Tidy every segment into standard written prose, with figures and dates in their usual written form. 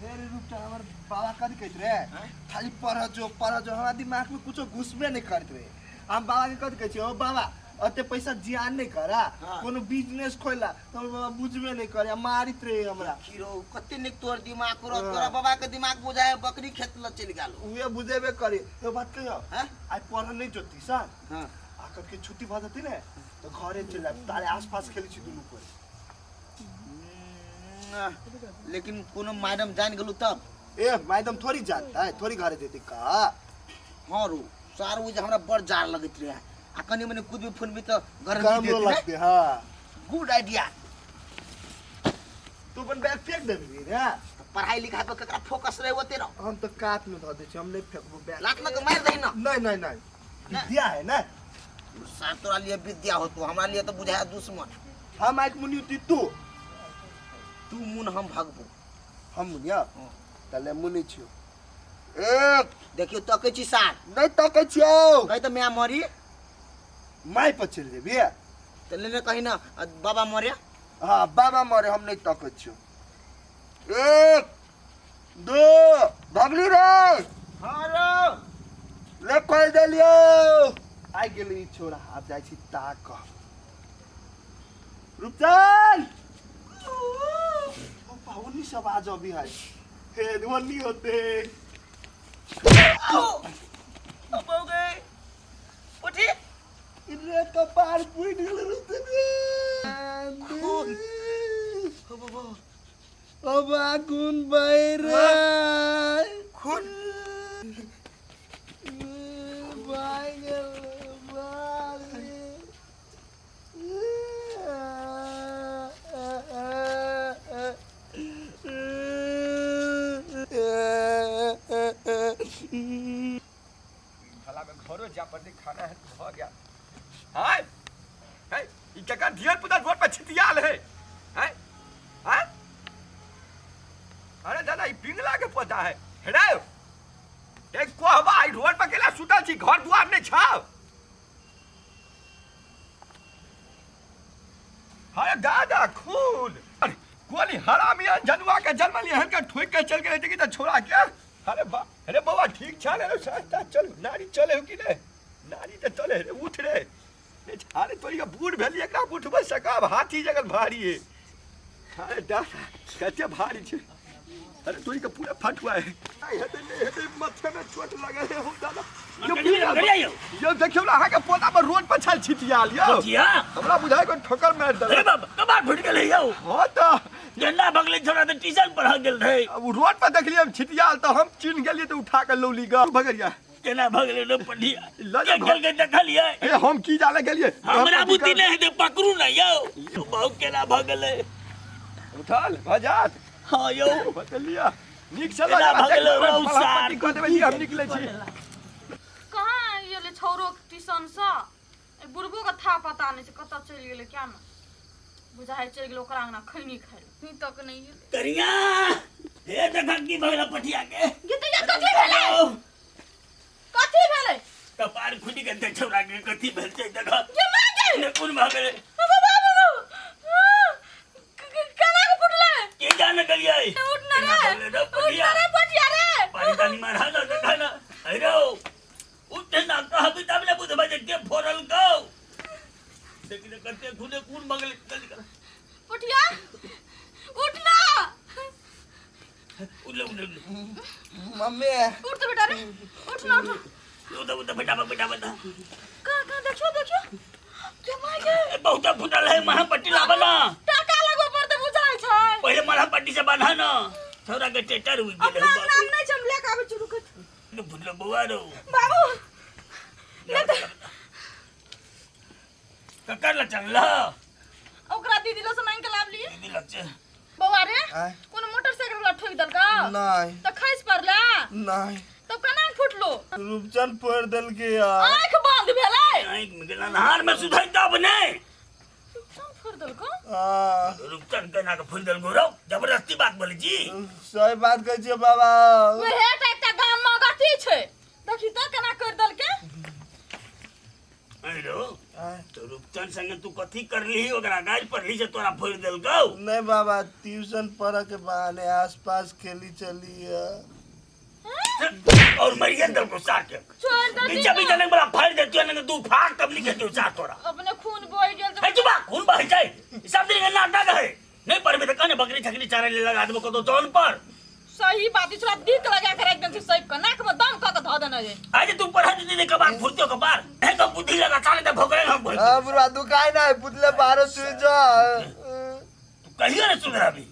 हे रे रुकटा, हमर बाबा कथी कहैत रहे? खाली पढ़ जो, पढ़ जो। हमरा दिमाग में कुछो घुसबे नहीं करत रहे। हम बाबा के कथी कहै छियै, ओ बाबा, ओते पैसा जियान नहीं करा, कोनो बिजनेस खोला। तो हमर बाबा बुझबे नहीं करे आ मारित रहे हमरा। की रौ, कते नीक तोहर दिमाग रौ। तोरा बाबा के दिमाग बुझाए बकरी खेत ल चलि गेल। उहे बुझेबे करे। एगो बात कहियो? हैं? आइ पढ़ नहीं जोती सर। आ कथी के छुट्टी भऽ जेतै ने तऽ घरे चलि जायब, तारे आसपास खेलै छी दुनू कोइ। लेकिन कोनो मैडम जान गेलू तब? ए, मैडम थोड़ी जानतै, थोड़ी घरे जेतै का। हाँ रो सार, ओ जे हमरा बड़ जार लगैत रहे आ कनि मनि कुदबी फुनबी तऽ गरम देतै। लगतै, हाँ। Good idea. तू अपन बैग फेंक देबही रे? तऽ पढ़ाई लिखाई पर ककरा फोकस रहे ओते रहो। हम तऽ कात में धऽ दै छी, हम नहि फेंकबो बैग। लात लऽ के मारि दही ना। नहीं नहीं नहीं, विद्या है ना। सार, तोरा लिए विद्या होतो, हमरा लिए तऽ बुझाया दुश्मन। हम आइक मुनि उती तू तू मुन, हम भगबो। हम मुनिया? तले मुनि छियो एक। देखियो, तकै छी सार। नहीं तकै छियो। कही तऽ माय मरी। My पर चलि जेबी। तऽ लेने कही ना बाबा मरे। हाँ, बाबा मरे, हम नहीं तकै छियो। एक, दू, भगली रे। हाँ रो। ले, कहि देलियो। आइ गेलै ई छोरा, आब जाइ छी ताक। रुपचन, ओ पाहुनी सब आज अभी है, हे ध्वनि होते। अब हो गए, उठी। रे, कपार फूटि गेल रुपचन। खून। बाबा, खून बहि रे। खून। बहि गेल बाल रे। भला में घरो जा पड़ते, खाना है तो भ गया। हाय है, ई केकर धियर पुता रोड पर छितियाल है? हैं हैं? अरे दादा, ई पिंगला के पोता है। हेरे एक कोहबा, ई रोड पर केला सुतल छी? घर दुआर नहीं छाव? अरे दादा, खून! अरे कोनी हरामी जनुआ के जन्मल एहन के ठोक के चल गेलै कि त छोड़ा के। अरे बा, अरे बौआ, ठीक छल? अरे सस्ता चल, नारी चले हो कि नहीं? नारी तऽ चले रे, उठ रे। अरे तोरी के बूढ़ भेली, एकरा उठबै सकब? हाथी जगल भारी है। अरे दादा, कते भारी छै। अरे तोरी के पूरा फटुआ है। नहीं हेतै, नहीं हेतै, माथे में चोट लगल है। हो दादा, यो करिया, यो देखियौ ने, अहाँके पोता पर रोड पर छल छिटियाल यौ। कथिया? हमरा बुझाइ कोई ठोकर मारि अरे देलक। बाबा, कबार फुटि गेलै यौ। हाँ तऽ। केना भगलै छोरा? तऽ ट्यूशन पढ़ऽ गेल रहै। अब उ रोड पर देखलियै हम छिटियाल तऽ हम चिन्ह गेलियै, तऽ उठा के लौली ग भगरिया। केना भगलै रे पढ़िया? लऽ जाउ के घर। केलकै देखलियै? ए, हम की जाने गेलियै। हमरा बुद्धि नहि हेतै, पकड़ू ने यौ। बहु केना भऽ गेलै? उठल भजात। हाँ यौ। बतलिया नीक से लऽ केना जाउ, भऽ गेलै देखबै, रौ फलां सार? पट्टी कऽ देबै, हम निकलै छी। कहाँ गेलै छौरो ट्यूशनसँ? एहि बुढ़बो के था पता नहि छै, कतऽ चलि गेलै क्या ने। बुझाइ चलि गेलै ओकरा अंगना खैनी खाइ लए। अखनी तक नहि गेलै। करिया, हे देखा की भऽ गेलै पटिया के। गीत ये कथी भेलै? कथी भेलै? कपार खुलि गेल छै छौड़ा के, कथी भेल छै देखा। गे माय गे! ने कोन भऽ गेलै? बाबू बाबू, केना के फुटलै? के जाने गेलियै। उठ न केना रे। भऽ गेलै रे उठ पटिया? न रे पटिया रे। पानी तानी मारा न, देखा न। हे रौ, उठे ना, कहबी तब ने बुझबै जे के फोड़ल गौ। देखी ने कते खुदे कोन भऽ गेलै, चल निकल। पटिया, उठ ना। उठले उठले उठले। मम्मी। उठ तो बेटा रे, उठ ना, उठ। उठे उठे, बेटा बेटा बेटा। कहाँ कहाँ? देखियो देखियो, के माय गे! ए, बहुत फुटल है, महापट्टी लाबा ना। टाका लगबऽ पड़तै बुझाइ छै। पहिले मलहम से बांधा ना, छौड़ा के टेटर उगि गेलै। अपना नाम नहि छै, हम लए कऽ आबै छी, रुकू। फुटलो बौआ रौ। बाबू, नहि तऽ ककर लग चलल? ओकरा दीदी लग से मांगि के लाबलियै। दीदी लग छै? बौआ रे। आँय? कोनो मोटरसाइकिल वाला ठोकि देलकौ? नहीं। तऽ खसि पड़ला? नहीं। तब केना फुटलो? रूपचन फोड़ देलकै यार। आँखि बंद भेलै? आँखि में गेल अन्हार में सुधै तब ने। रूपचन फोड़ि देलकौ? हाँ। रुपचन केना के फूल देलकौ रौ? जबरदस्ती बात बोलै छी। सही बात कहै छियै बाबा। उहे तऽ एकटा गाममे अथी छै, देखी तऽ केना करि देलकै। अरे आँय? तो रूपचंद संगे तू कथी करली ओकरा गाड़ी पढ़ली से तोरा फोड़ देलकौ। नहीं बाबा, ट्यूशन पढ़ के बहाने आस पास खेली चली है। और मरिए देलकौ सार के। छोड़ दे। बीचा बीचा नहीं बड़ा फाड़ देतियो, नहीं तू फाड़ तब लिखे तू सार तोरा। अपने खून बह गेल। हे चुपा, खून बह जाए ई सब दिन के नाटक है। नहीं पढ़बे त कने बकरी छकरी चारे ले लगा देबो कतो जौन पर। सही बात छोड़ा दिक लगा के राख देन सही के नाक में दम क के ध देने रे। आज तू पढ़ा दीदी के कबार फुर्तियो कबार हे तो बुद्धि लगा चाले त भोगरे हम बोल। हाँ बुढ़वा दुकान है पुतले बाहर सुई जा। तू कहियो न सुधराबी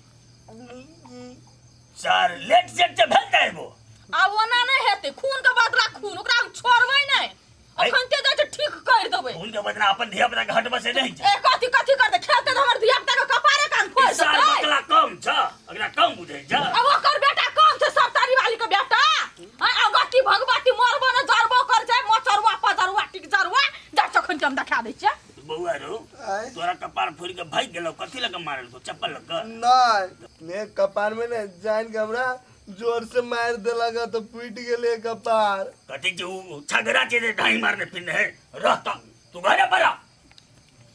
सर लेट सेट से भेल जाए वो। आब ओना नहीं हेतै, खून के बदला खून, ओकरा हम छोड़बै नहीं। अखन ते जाइ छै ठीक कर देबै। खून के बदला अपन धिया पुता के हट बसे नहीं छै। ए कथी कथी करतै, खेलतै तऽ हमर धिया पुता के कपारे कान फोड़ि सार देतै। बकला कम छ, अगला कम बुझै छ। अब ओकर बेटा कम छै सप्तारी वाली के बेटा। आ अगती भगवती मरबो न जरबो कर छै, मचरुआ पजरुआ टिक जरुआ जा चखन हम देखा दै छियै। बौआ रो आँय? तोरा कपार फोड़ि के भागि गेलौ, कथी लऽ के मारल तो चप्पल लऽ के? नहीं ने कपार में ने जान के हमरा जोर से मार देलक तो फूट गेले कपार। कथी छै उ छगड़ा छै जे ढाई मारने फिर है रहता तू घरे पर आ।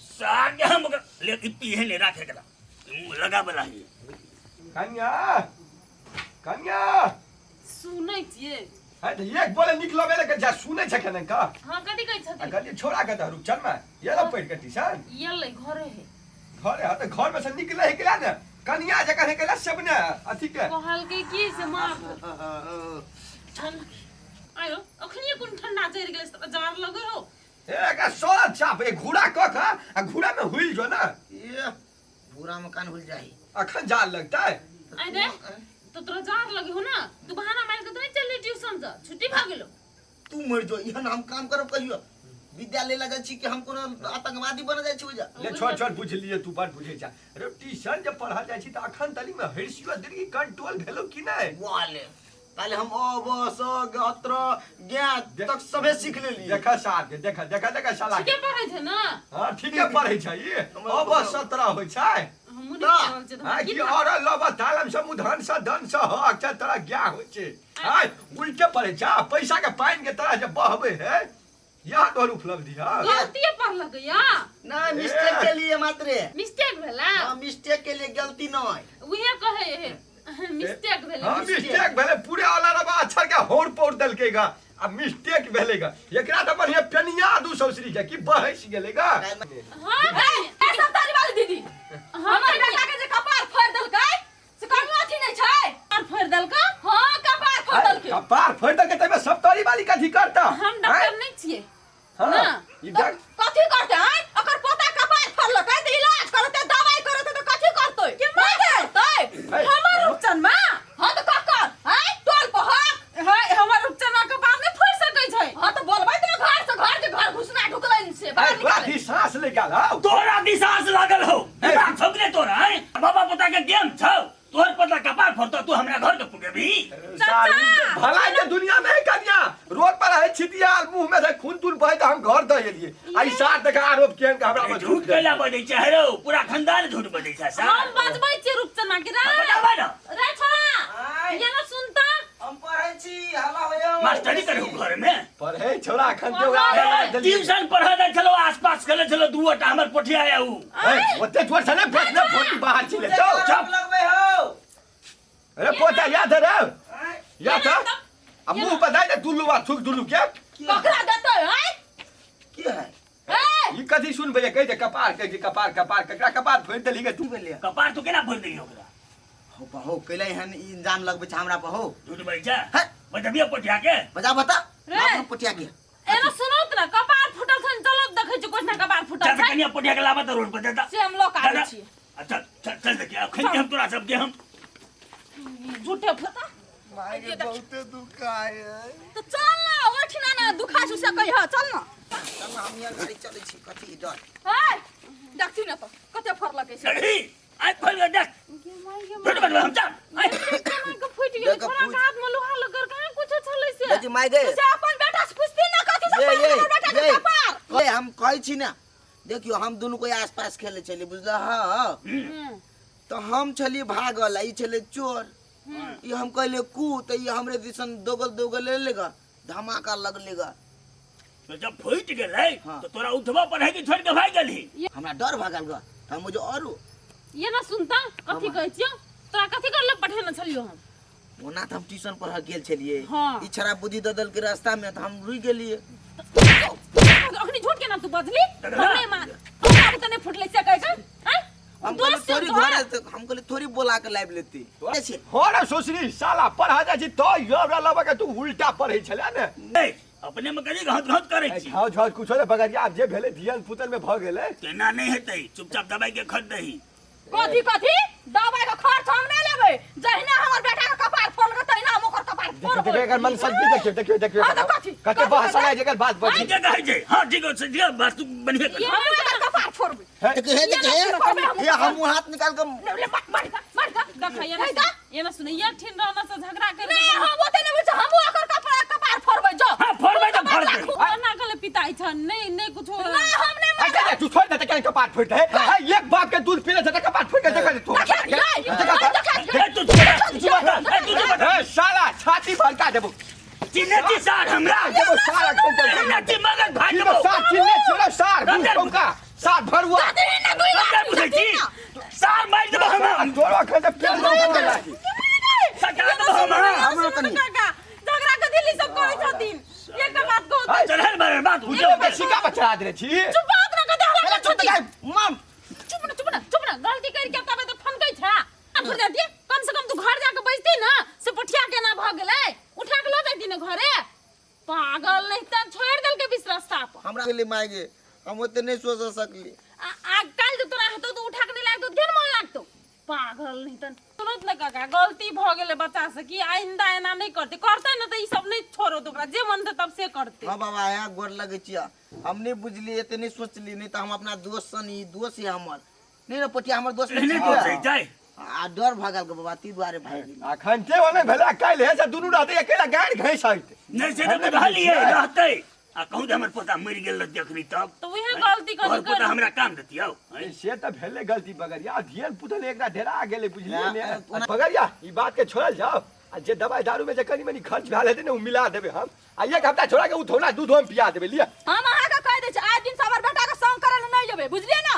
साग के हम ओकरा लेकिन पीहे नहीं राखे एकरा लगा बला ही। कन्या कन्या सुनै छियै। है त एक बोले निकलबे ले के जा सुनै छ केने का। हाँ कथी कहै आ छथिन? कहलियै छोड़ा के त रुक चल में ये ला पढ़ के ट्यूशन एलै घरे है। घरे है त घर में से निकले है केला ने कन्या जकर है केला सब ने अथी के कहलकै की से माफ ठंड आयो अखनिए कोन ठंडा चढ़ि गेलै से जाड़ लगै हो। ए का सोरा चाप ए घूरा क का आ घूरा में हुइल जो ना। ये घूरा में कान हुल जाई अखन जाल लगता है। अरे तो तोरा जाड़ लगे हो ना, तू बहाना मार के तो नहीं चलली ट्यूशन से, छुट्टी भ गेलो। तू मर जो इहन हम काम करब कहियो विद्यालय लगा छी कि हम कोनो आतंकवादी बन जाइ छी ओइजा। ले छोड़ छोड़ बुझ लिए तू बड़ बुझै छ। अरे ट्यूशन जब पढ़ल जाइ छी त अखन तली में हरसियो दिल कंट्रोल भेलो कि नै? वाले पहले हम अ ब स ग अत्र ज्ञा तक सबे सीख लेलिए। देखा साहब के देखा देखा देखा साला ठीके पढ़ै छै ना? हां ठीके पढ़ै छै ई। अ ब 17 होइ छै। हमहूँ नहि पढ़ल छियै तऽ हां हम की की और लब तालम समुधान स धन स ह अक्षर तोरा ज्ञा होइ छै। हां उल्टे पढ़ै छै पैसा के पानि के तरह जे बहबै है यह तोहर उपलब्धि है। गलतीए पढ़लक या ना मिस्टेक के लिए मात्रे मिस्टेक भेला। हां मिस्टेक के लिए गलती नहीं उहे कहै है मिस्टेक भेलै। हां मिस्टेक भेलै पूरे वाला रबा अक्षर के होर पौर देलकेगा आ मिस्टेक भेलेगा एकरा त बढ़िया पेनिया दू सौसरी के की बहस गेलेगा। हां ए सब तारी वाली दीदी हमर बेटा के जे कपार फोड़ देलकै से कोनो अथी नहीं छै। कपार फोड़ देलकै? हां कपार फोड़ देलकै। कपार फोड़ देलकै तमे सब तारी वाली कथी करता? हम डॉक्टर नहीं छियै। हां ना। ई डॉक्टर कथी करते हैं? अकर पोता कपार फोड़लकै त इलाज करते दवाई करते त कथी करते? के मारते हमर रूपचन मां। हां त ककर हैं टोल पहक। हां हमर रूपचन मां कपार नहीं फोड़ सकै छै। हां त बोलबै त घर से घर के घर घुसना ढुकलनि से बाहर तोरा निकाले। दी सांस ले गेल हौ। तोरा दी सांस लागल हौ। दिमाग छौ तोरा हैं बाबा पोता के गेम छौ। तोहर पोता कपार फोड़तो तू हमरा घर के पुगेबी। भलाई के दुनिया में है कन्या रोड पर है छितियाल मुंह में से खून तून बहे त हम घर द एलिए। आई सार देखा आरोप केन के हमरा पर झूठ कैला बजै छै हेरो पूरा खानदान झूठ बजै छै सार। हम बजबै छियै रूपचन मां के रे। बताबै ना रे छोड़ा ये ना सुनता। हम पढ़ै छी हल्ला होयो मास्टरी करू घर में पढ़ै छोड़ा अखन के ओकरा ट्यूशन पढ़ा दै छलो आसपास खेले छलो दूटा हमर पोठिया आया उ। ओते जोर से नै फोट नै फोटी बाहर छी ले चल चुप लगबै हो। अरे पोता याद है रे याद है अब मुंह पर दाइ दे दुल्लू आ थूक दुल्लू के ककरा देतै हैं की है ए ई कथी सुनबै कहि दे कपार कहि दे कपार कपार ककरा कपार फोड़ि देलही गे तू? की भेलै? कपार तू केना फोड़ि देलही ओकरा? हो बहो कैले हन ई इंजाम लगबै छै हमरा पर हो। झूठ बजै छै? हैं? बजबियो पोठिया के? बजा बता रे। अपनो पोठिया के। एना सुनत ना कपार फुटल छै चलो देखै छी कोइ ना कपार फुटल चल छै। कनिया पोठिया के लाबा त रोड पर देता। से हम लोग आबै छी। चल चल चल देखिए अखन के हम तोरा सब के हम झूठे फुटा माय के बहुते दुखाय है। तो चल ना ओठिना ना दुखा छु से कहिह चल ना। चल ना, हम यहाँ गाड़ी चलै छी कथी डर। ए देखती ना त कते फरलकै से। देखी आइ खोल के देख। झूठ बजबै हम चल। आइ। केना के फुटि गेलै देख, छोड़ा के फुटि- हाथ में लोहा लगल कहाँ कुछो छलै से। देखी माय गे। से अपन बेटा से पूछती ना कथी से ये फरलकै ये बेटा के ये कपार। ए, हम कहै छी ना देखियो हम दुनू कोई आसपास खेले छलियै बुझल हँ। तो हम छलियै भागल आ ई छलै चोर। ई हम कहलियै कू त ई हमरे दिसन दोगल दोगल लेगा धमाका लगलेगा। तो जब फूटि गेलै हाँ। तो तोरा उठबऽ पड़े कि छोड़ि के भागि गेलही हमरा डर भऽ गेल ग तऽ हम जे औरो ये ना सुनता कथी कहै छियौ तोरा कथी करले पठेने छलियौ हम ओना तऽ हम ट्यूशन पढ़ऽ गेल छलियै हाँ। ई छड़ा बुद्धि दऽ देलकै रास्ता मे तऽ हम रुकि गेलियै अखनी झूठ केना तू बजली हमरे मान हमरा तऽ नहि फुटलै से कहि के आँय हम कहलियै दोस्त छियौ थोड़ी तोहर। घरे तऽ हम कहलियै थोड़ी बोला के लाबि लेती छै हो रे सोसरी साला पढ़ा जाइ छी तो यो हमरा लबा के तू उल्टा पढ़ै छलै ने ए, अपने में कथी घात घात करै छी झाँझ झाँझ कुछो ने बगरिया आब जे भेलै धियन पुतल में भऽ गेलै तेना नहि हेतै चुपचाप दबाई के खर्च दही कथी कथी दवाई के खर्च हम नहि लेबै जहिना हमर बेटा के कपार फोड़लकै तहिना हम ओकर कपार देखियौ देखियौ फोड़बै एकर मन शक्ति देखियौ देखियौ देखियौ हाँ, तऽ कथी? कते कथी बहस है जेकर बात बची ठीके कहै छै हँ ठीक छै ठीक बात तू बढ़िआँ कर हम एकर कपार फोड़बै देखियौ हे देखियौ हे हम हाथ निकाल के ले मार मार मार का देखा ये ना ये ना सुन ये ठिन रहना से झगड़ा कर नहीं हम ओते नहि बुझै हमहूँ एकर कपार कपार फोड़बै जो हँ फोड़बै तऽ फोड़तै ना गले पिताई छ नहीं नहीं कुछ हो नहीं हम नहि अच्छा अच्छा, तू छोड़ दे त केना कपाट फोड़ दे है एक बाप के दूध पीले छै त कपाट फोड़ के देखा तू ए, तू चुप रह, तू चुप रह, ए, तू चुप रह। ए साला छाती भड़का देबो चिन्है छी सार हमरा देबो साला ठोकर चिन्है छी मगज भागि देबो देबौ सार चिन्ने छोड़ो सार ठोका सार भरुआ हमरा बुझै छी सार मारि देबौ हमरा तोरो अखन त पेड़ लागी सटा देबौ हमरा हमरो कनी काका झगड़ा के दिल्ली सब करै छथिन एकटा बात कहू चढ़ल बारे बात तू के सिक्का पर चढ़ा देने छी चुप बात ना कते हल्ला चुप छथिन जा मम चुप ना चुप ना चुप ना गलती कर के तबे तो फनकै छ आ फुट जाती कम से कम तू घर जाके बैसती ना से पठिया केना भ गेलै उठा के ल जाती ने घरे पागल नहीं त छोड़ देलकै बीच रास्ता पर हमरा गेलै माय गे हम ओते नहि सोच सकली आ आ काल्हि जे तोरा हेतौ तऽ उठा के नहि लागतौ तऽ केहन मन लागतौ पागल नहीं तन सुनत ने काका गलती भ गेलै बच्चा से कि आइंदा एना नहीं करते करते ने तऽ ई सब नहीं छोड़ो तो ओकरा जे मन तब से करते हाँ बाबा यहाँ गोर लगै छियै हम नहि बुझलियै एते नहि सोचली नहि तऽ हम अपना दोस्त सन ई दोस्त यऽ हमर नहि ने पोठिया हमर दोस्त एहने नहि दोस्त छियै। है जाय आ डर भऽ गेल बाबा ती दुआरे भागि गेली। अखन ते ओने भेला काल्हि हे से दुनू रहते अकेला गाड़ घैस आइत नहि से तऽ बुझलियै रहतै आ कहूँ जे हमर पोता मरि गेल रहतै अखनी तब तऽ उएह गलती तोहर कथी पोता कर हमरा काम देतियौ आँय? से तऽ भेलै गलती बगरिया धियन पुतल एकरा ढेरा गेलै बुझलियै ने ना, बगरिया ई बात के छोड़ल जाओ आ जे दवाई दारू में जे कनी मनी खर्च भेल हेतै ने ओ मिला देबै हम आ एक हफ्ता छोड़ा के ओ थोड़ा दूध हम पिया देबै लिअ हम अहाँके कहि दै छी आइ दिन से हमर बेटाके संग करै लए नहि जेबै बुझलियै ने